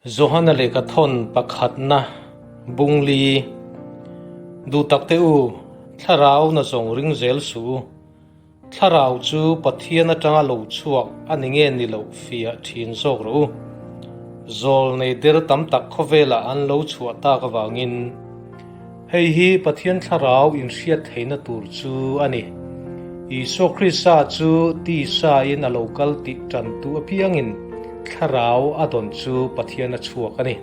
Johana lehkha thawn pakhatna bungli duh tak te u, thlarau na zawng ring zel suh u. Thlarau chu Pathian atanga lo chhuak a ni nge ni loh fiah thin zawk rawh u. Zawl nei der tam tak khawvelah an lo chhuah tak avangin hei hi Pathian thlarau inhriat theihna tur chu a ni. Isua Krista chu tisa in a lo kal tih tantu apiangin thlarau a dawn chu Pathian a chhuak a ni.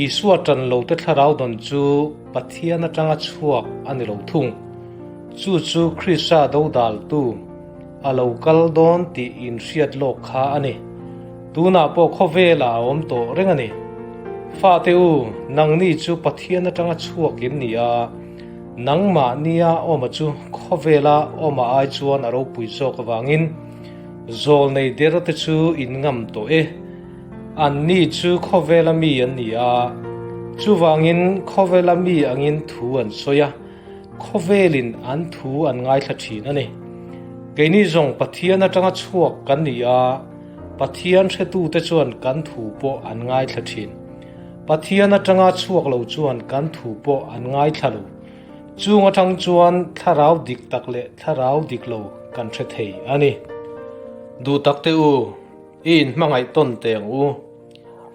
Isua tan lote thlarau dawn chu Pathian atanga chhuak a ni lo thung. Chu chu Krista dodaltu a lo kal dawn tih inhriat lawk kha a ni. Tunah pawh khawvelah a awm tawh reng a ni. Fate u, nangni chu Pathian atanga chhuak in ni a, nangmahnia awma chu khawvela awma ai chuan a ropui zawk avangin zawlnei derte chu in ngam tawh e. Anni chu khawvela mi an ni a, chuvangin khawvela mi angin thu an sawi a. Khawvelin an thu an ngaithla thin a ni. Keini zawng Pathian atanga chhuak kan ni a, Pathian hretute chuan kan thu pawh an ngaithla thin. Pathian atanga chhuak lo chuan kan thu pawh an ngaithla lo. Chung atang chuan thlarau dik tak leh thlarau dik lo kan hre thei a ni. Duh tak te u, i inhmangaih tawn teh ang u.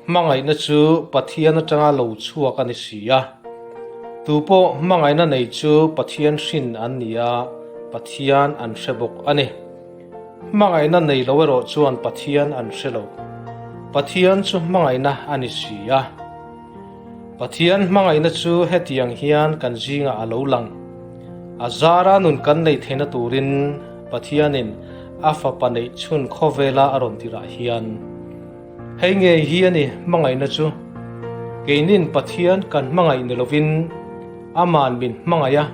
Hmangaihna chu Pathian atanga lo chhuak a ni si a. Tu pawh hmangaihna nei chu Pathian hrin an ni a, Pathian an hre bawk a ni. Hmangaihna nei lo erawh chuan Pathian an hre lo. Pathian chu hmangaihna a ni si a. Pathian hmangaihna chu hetiang hian kan zingah a lo lang. A zara nun kan neih theihna turin Pathianin a fapa neih chhun khawvela a rawn tirah hian Hei ngei hi a ni hmangaihna chu. Keinin Pathian kan hmangaih ni lovin Aman min hmangaih a,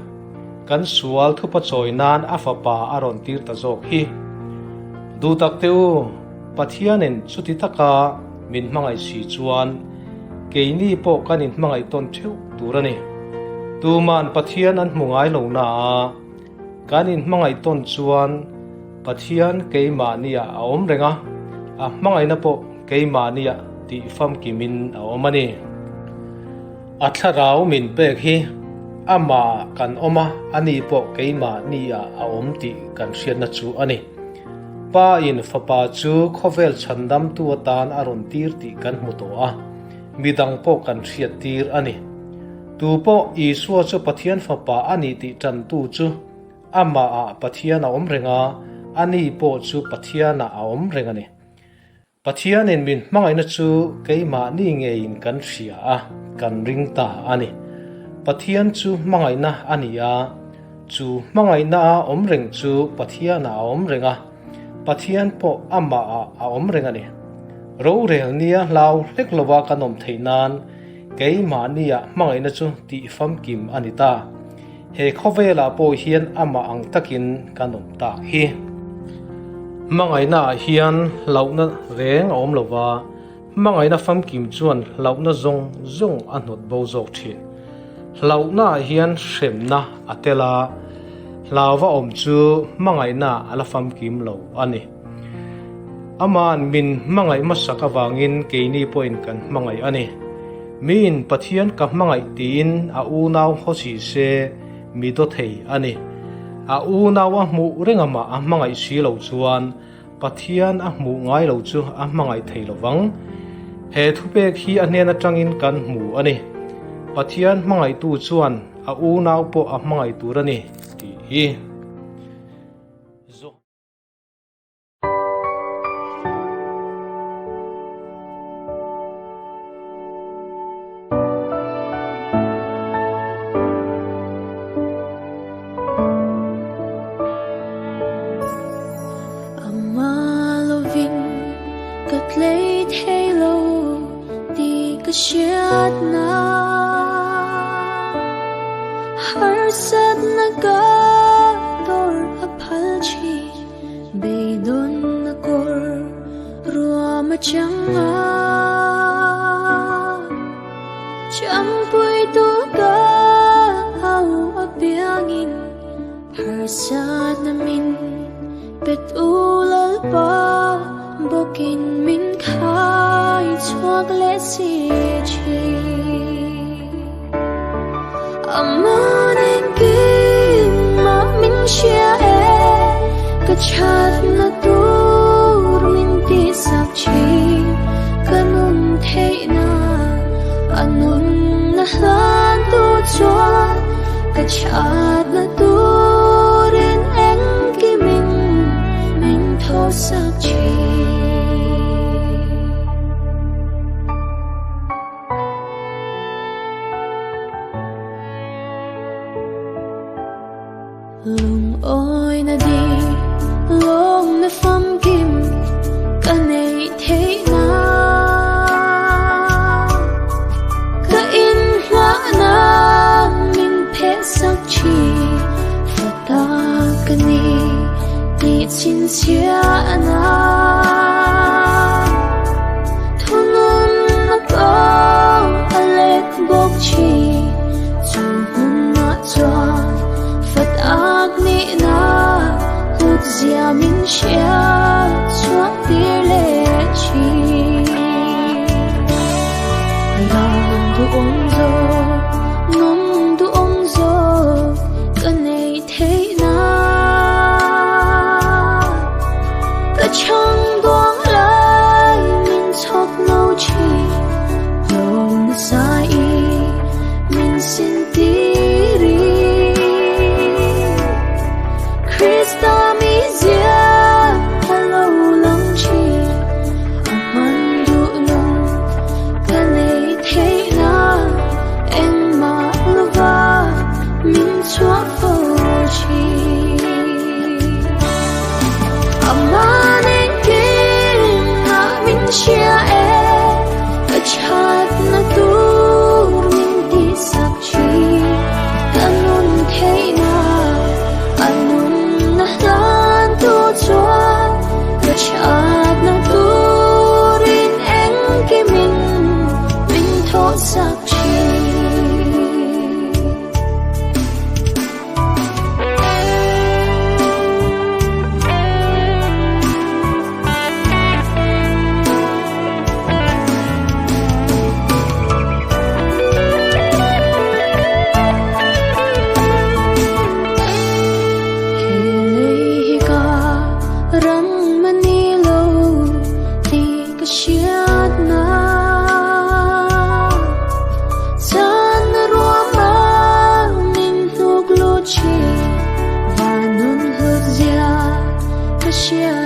kan sual thupa chawi nan a fapa a rawn tir ta zawk hi. Duh tak teh u, Pathianin chuti taka min hmangaih si chuan keini pawh kan inhmangaih tawn theuh tur a ni. Tuman Pathian an hmu ngai lo na a, Kan inhmangaih tawn chuan Pathian keimahniah a awm reng a, a hmangaihna pawh keimahniah tih famkimin a awm a ni. A thlarau min pek hi amah kan awm a, ani pawh keimahniah a awm tih kan hriatna chu a ni. Pa in Fapa chu khawvel chhandamtu atan a rawn tir tih kan hmu tawh a, midang pawh kan hriattir a ni. Tu pawh Isua chu Pathian Fapa a ni tih ṭantu chu amahah Pathian a awm reng a, ani pawh chu Pathianah a awm reng a ni. Pathianin min hmangaihna chu keimahni ngeiin kan hria a, kan ring ta a ni. Pathian chu hmangaihna a ni a, chu hmangaihna a awm reng chu Pathianah a awm reng a, Pathian pawh amahah a awm reng a ni. Rorel nia hlau hlek lova kan awm theih nan Keimahnia hmangaihna chu tih famkim a ni ta. He khawvelah pawh hian amah ang takin kan awm tak hi. Hmangaihnaah hian hlauhna reng a awm lo va, hmangaihna famkim chuan hlauhna zawng zawng a hnawt bo zawk thin. Hlauhnaah hian hremna a tel a, hlauva awm chu hmangaihna a la famkim lo a ni. Ama'n min hmangaih hmasak avangin keini pawhin kan hmangaih a ni. Miin Pathian ka hmangaih tiin a unau haw si se mi daw thei a ni. A unau a hmuh reng amah a hmangaih si lo chuan Pathian a hmuh ngai lo chu a hmangaih thei lo vang. He thupek hi a hnen atangin kan hmu a ni. Pathian hmangaihtu chuan a unau pawh a hmangaih tur a ni tih hi. Beidawn a kawr ruam a chang a, Champui tu ka au apiangin harsatna min pet u Lalpa bawkin min khai chhuak leh. si thin. Aman engkimah min hria e, ka thatna tur min tihsak thin. Ka nun theihna a nunna hlan tu chuan ka thatna turin engkimin min thawsak thin. Lungawi na di, lawm na famkim ka nei theihna. Ka inhngahna min phehsak thin, fata ka ni tih chhinchhiahna. Thununna pawh a let bawk thin, chu hmunah chuan fat ak nihna hlut zia min hriat chhuah tir leh thin. Ram duhawm zawk, nun duhawm zawk ka nei theihna. Ka chhang duang lai min chhawk no thin, hlawm nasa i min sin tiri. Krista mi zia a lo lang thin, a hman duh nun ka nei theihna. Engmah lova min chhuah fo thin. Aman engkimah min hria e, ka thatna tur min tihsak thin. Ka nun theihna a nunna hlan tu chuan ka thatna turin engkimin min thawhsak thin. He lei hi ka ram a ni lo tih ka hriatna. Chan ruam a min hnuk lut thin, van nun hlut zia ka hriat.